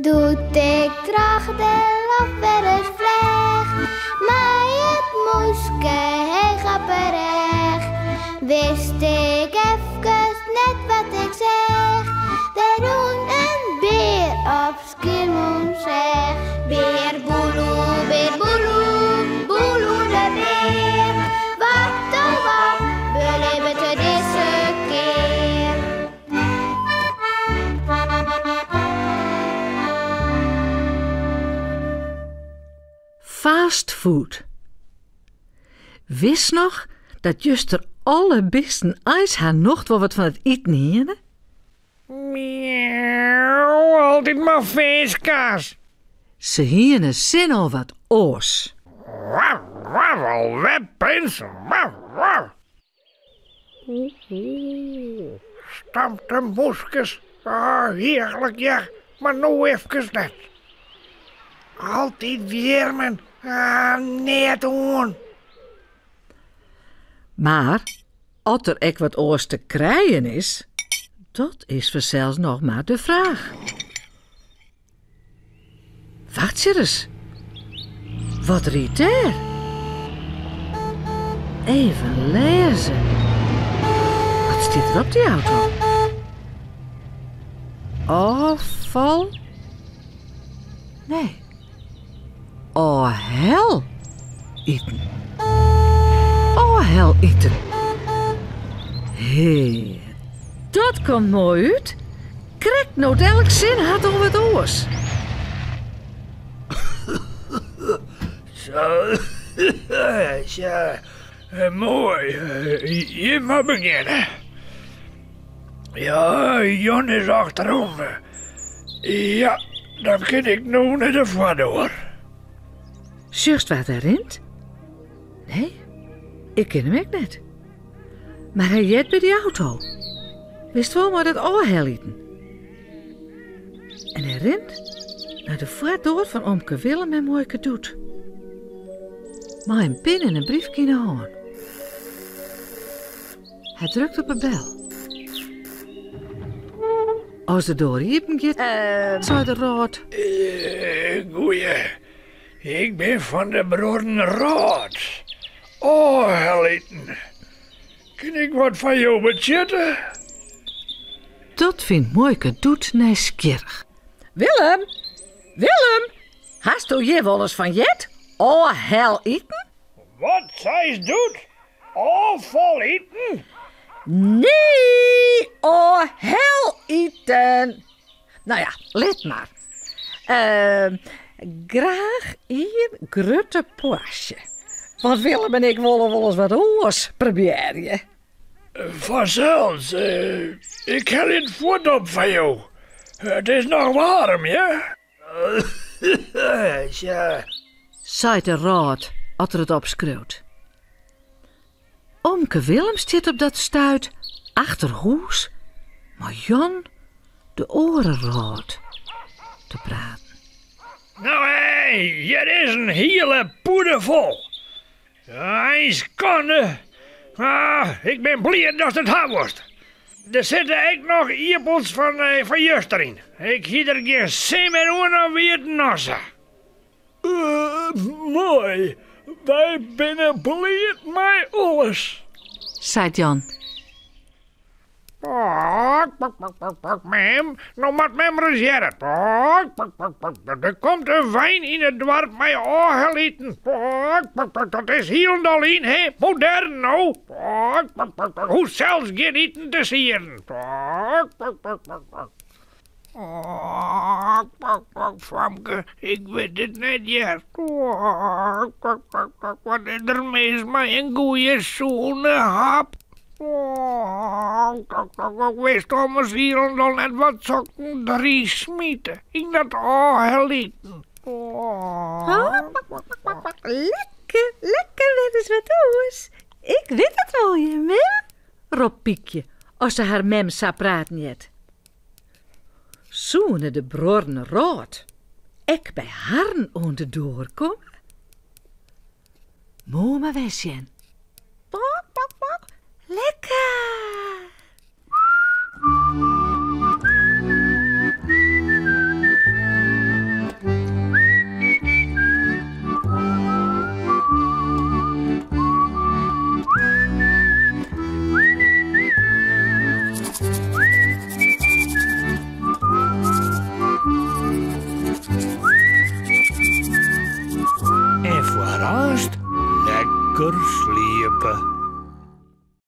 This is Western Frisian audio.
Doe't ik troch de loft wer ris fleach, mei it mûske heech op 'e rêch, wist ik efkes net wat ik seach. Der rûn in bear op Skiermûntseach. Bear Boeloe, bear Boeloe, Boeloe de bear. Wat oh wat belibbet er dizze kear? Fast food. Witst noch dat juster alle bisten eins har nocht wol wat fan it iten hiene? Miauw, altyd mar fiskkaas. Se hiene sin oan wat oars. Waf, waf, alwer prins, waf, waf. Stampte mûskes, ah, hearlik hear, mar no efkes net. Altyd wjirmen, ah, neat oan. Mar oft der ek wat oars te krijen is, dat is fansels noch mar de fraach. Wachtsje ris. Wat rydt dêr? Even lêze. Wat stiet der op dy auto? Ofval? Nee. Ofhel iten. Ofhel iten. Hé, dat komt moai út. Krekt no't elk sin hat oan wat oars. Zo, zo, moai. Jim mar begjinne. Ja, Jan is achterom. Ja, dan kin ik no nei de foardoar. Sjochst wa't der rint? Nee, ik ken him ek net. Mar hy heart by dy auto. Witst wol, mei dat ôfheliten. En hy rint nei de foardoar fan omke Willem en muoike Doet. Mei in pin en in briefke yn 'e hân. Hy drukt op 'e bel. As de doar iepen giet, seit de rôt. Goeie, ik bin fan de bruorren Rôt. Ofheliten. Kin ik wat foar jo betsjutte? Dat fynt muoike Doet nijsgjirrich. Willem! Willem! Hasto hjir wolris fan heard? Ofheliten? Wat seist Doet? Ôffal iten? Nee, ôfhel iten. No ja, lit mar. Graach ien grutte poarsje. Want Willem en ik wolle wolris wat oars probearje. Fansels, ik helje it fuort op foar jo. It is noch waarm, hear. Seit de rôt as er it opskriuwt. Omke Willem stiet op dat stuit achter hûs mei Jan de oare rôt te praten. No hé, hjir is in hiele pûde fol. Ein skande. Ah, ik bin bliid datst it ha wolst. Der sitte ek noch ierpels fan, eh, fan juster yn. Ik hie der gjin sin mear oan of wie it noch sa. Uh, moai. Wy binne bliid mei alles. Seit Jan. Mem, no moat mem ris hearre. Der komt in wein yn it doarp mei ôfheliten. Dat is hielendal yn, hè? Modern no. Hoechst sels gjin iten te sieden. Famke, ik wit it net hear. Wat is der mis mei in goeie sûne hap? Witst ommers hielendal net wat sokken deryn smite yn dat ôfheliten. Lekker, lekker, wer ris wat oars. Ik wit it wol, hear mem, ropt Pykje as se har mem sa praten heart. Soene de bruorren Rôt ek by harren oan de doar komme? Moarn mar wer sjen. Bok, bok, bok. Lekker! Lekker sliepe.